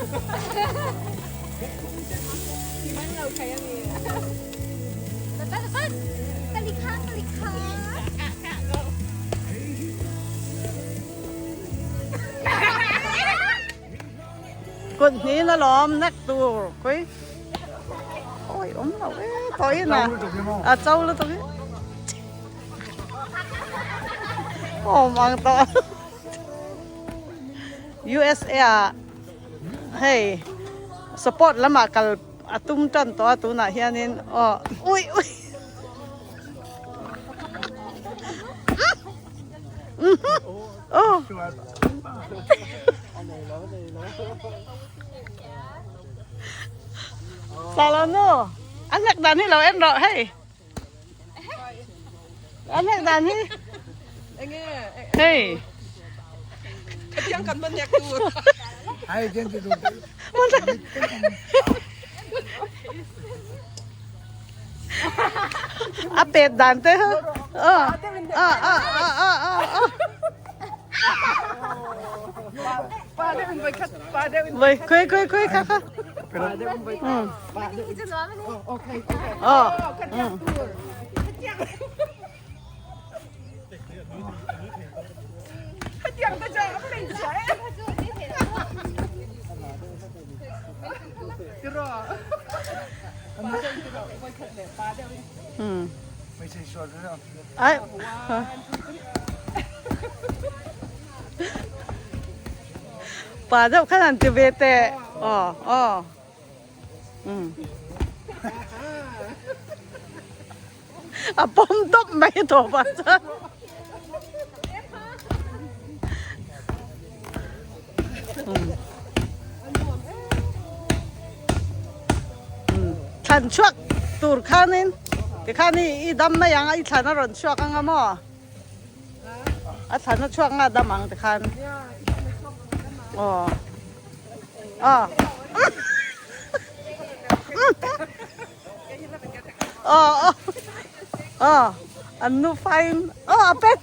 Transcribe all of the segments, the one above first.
Kut hnin alawm nek tur khawi awi awm lo e tawhin a a cho lutuk hi awm ang tawh USA ah hei support lamah kal a tum tan tawh a tunah hianin aw ui ui Salano an hek dan hi lo en rawh hei an hek dan hi hei A pet dan te ha a a a a a a a Voi khui khui khui kha kha Ờ Ai Pa deuh khan han ti ve teh. Aw aw. Um. A pawm tawp mai tawp ah chuan. Thlan chhuak tur khanin tikhan i dam mai ang a i thlan a rawn chhuak anga maw a thlan a chhuak nga dam ang tikhan aw aw aw aw aw an nu fain aw a pet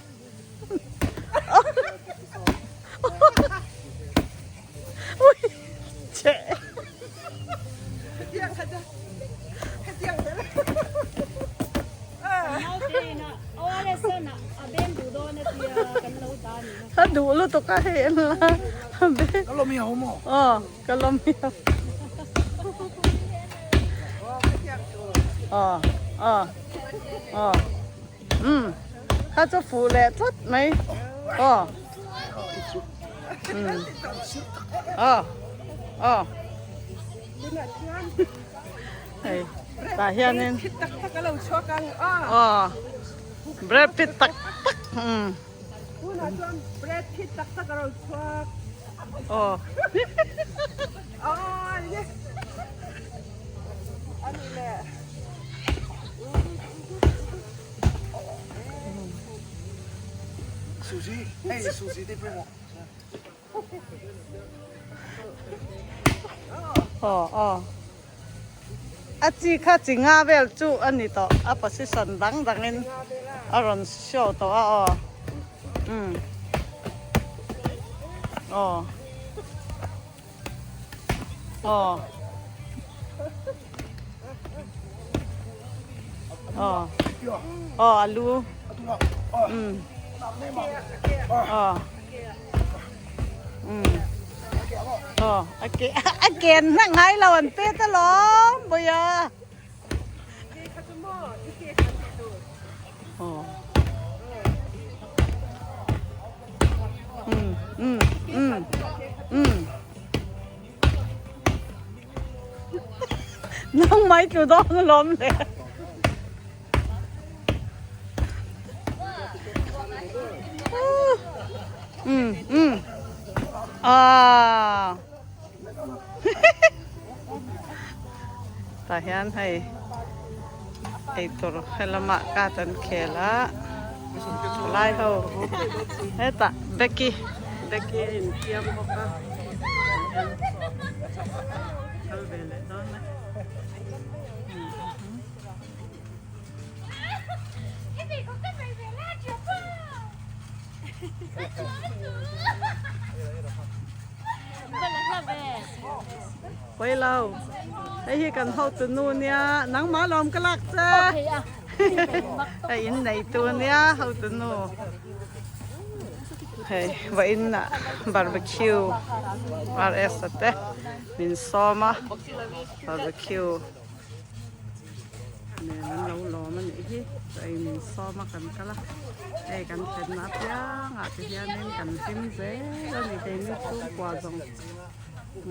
Ka duh lutuk a hei en la Ka lawm hi ho maw? Aw ka lawm hi ho. Aw aw aw umm kha chu fuh leh tlat mai aw umm aw aw hei tah hianin aw bread pit tak tak umm aw Suzy, hei Suzy te pawimawh. Aw aw a chi kha chi nga vel chu a ni tawh a position dang dang in a rawn show tawh a aw umm aw. Aw. Aw. Aw a lu. Um. Aw. Um. Aw a ke a ken na ngai lo an pet alawm Bawia. Aw. Um um um um. Nang mai tlu dawn alawm le. Um um. Ah. Tah hian hei eitur helamah card an khel a lai ho hetah Becky Becky a infiam bawk a kal ve leh dawn a. Pawi lo. Hei hi kan hotu nu nia, nangmah lawm ka lak che. Hei in neitu nia hotu nu. Hei vawiin ah barbecue RS a te min sawm a barbecue nen an lo lawm a nih hi chaw ei min sawm a kan kal a hei kan thlenna apiang ah te hianin kan hlim zel a ni keini chhungkua zawng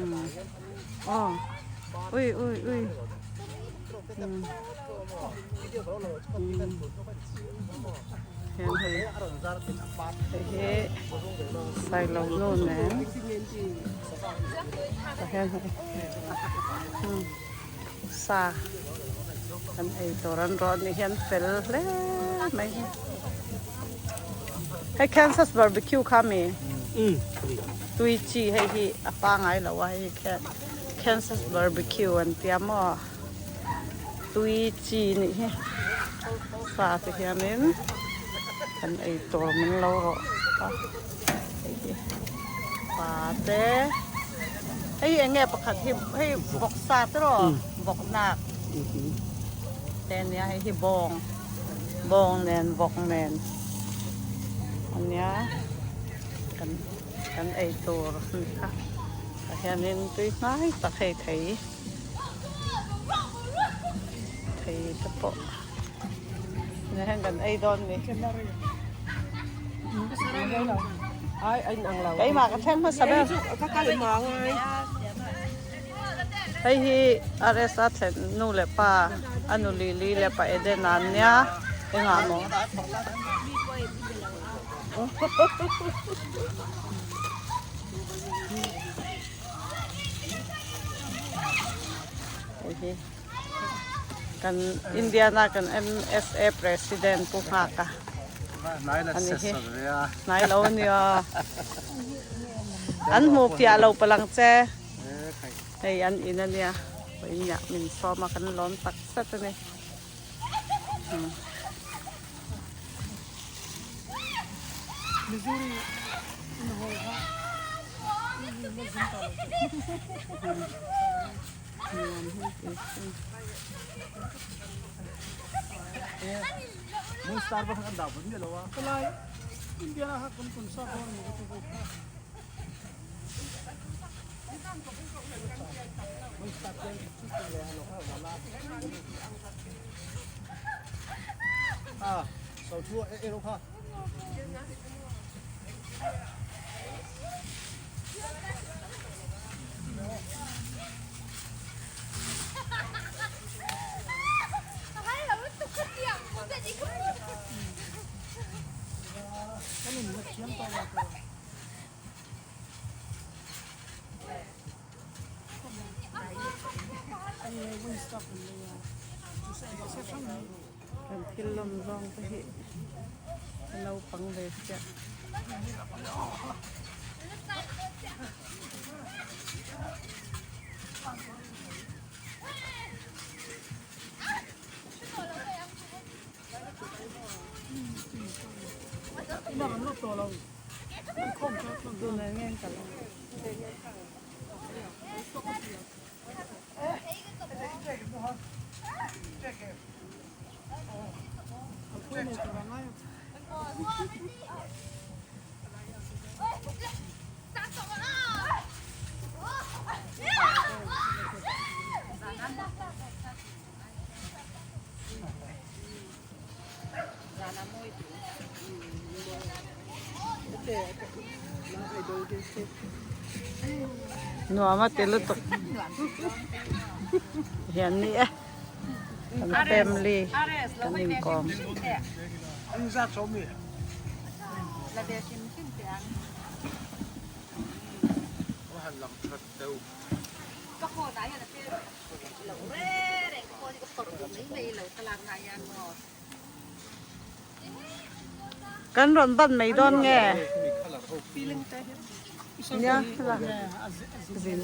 umm aw ui ui ui umm umm hian hei hei hi sailo nu nen tah hian hei umm. Sa kan ei tur an rawh anih hian fel hle mai hi. Hei Kansas barbecue kha mi tui chi hei hi a pangai lo a hei khian Kansas barbecue an tia maw tui chi nih hi sa te hianin kan ei tur min lo rawh a hei hi pa te. Hei eng nge pakhat hi hei vawksa te rawh vawknak te ania hei hi bawng bawng nen vawk nen ania kan kan ei tur a ni kha tah hianin tui hnai tak hei thei thei te pawh Tunah hian kan ei dawn ni. Keimah ka thleng hmasa ber. Hei hi RSA thlen nu leh pa a nu Lily leh pa Eden an nia engah maw. Hei hi. Kan Indiana kan MSA President Pu Nghaka a ni hi. Hnai lo a nia. An hmu piah lo palang che. Hei an in a nia. Vawiin ah min sawm a kan lawm tak zet a ni. Kan thil lawm zawng te hi a naupang ve chiah. Tunah nge an kal ang? Nuam a ti lutuk hian ni e kan family kan inkawm. Kan rawn ban mai dawn nge? Nia la zin.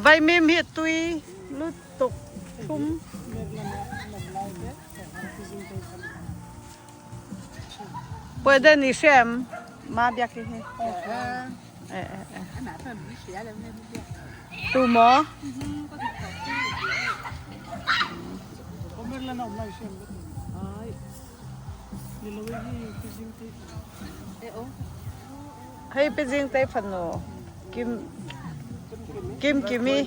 Vaimim hi tui. Lutuk thum. Puede ni hrem ma biak hi hi. Tu maw? Hei pi zing te fanu kim kim kimi.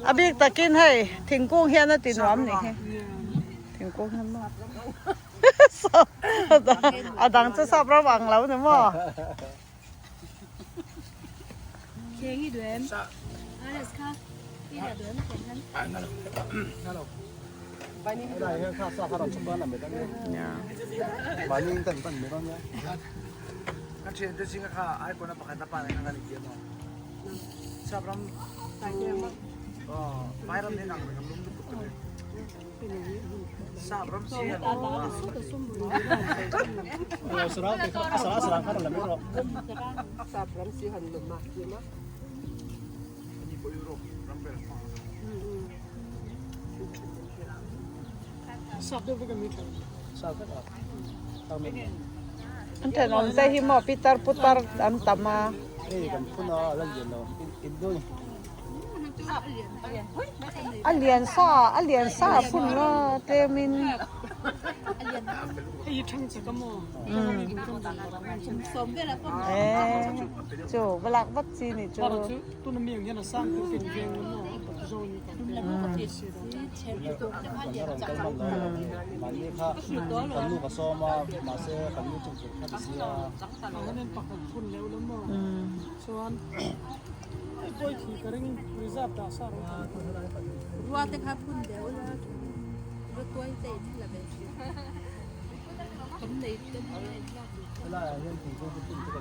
A bik takin hei thingkung hian a ti nuam nih hi. Thingkung hian maw. A dang chu sap ram ang lo ni maw. An thenawm te hi maw pitar putar an tam a. A lian sa a lian sa phun la tlem in. Chu va lak vat chi nih chu.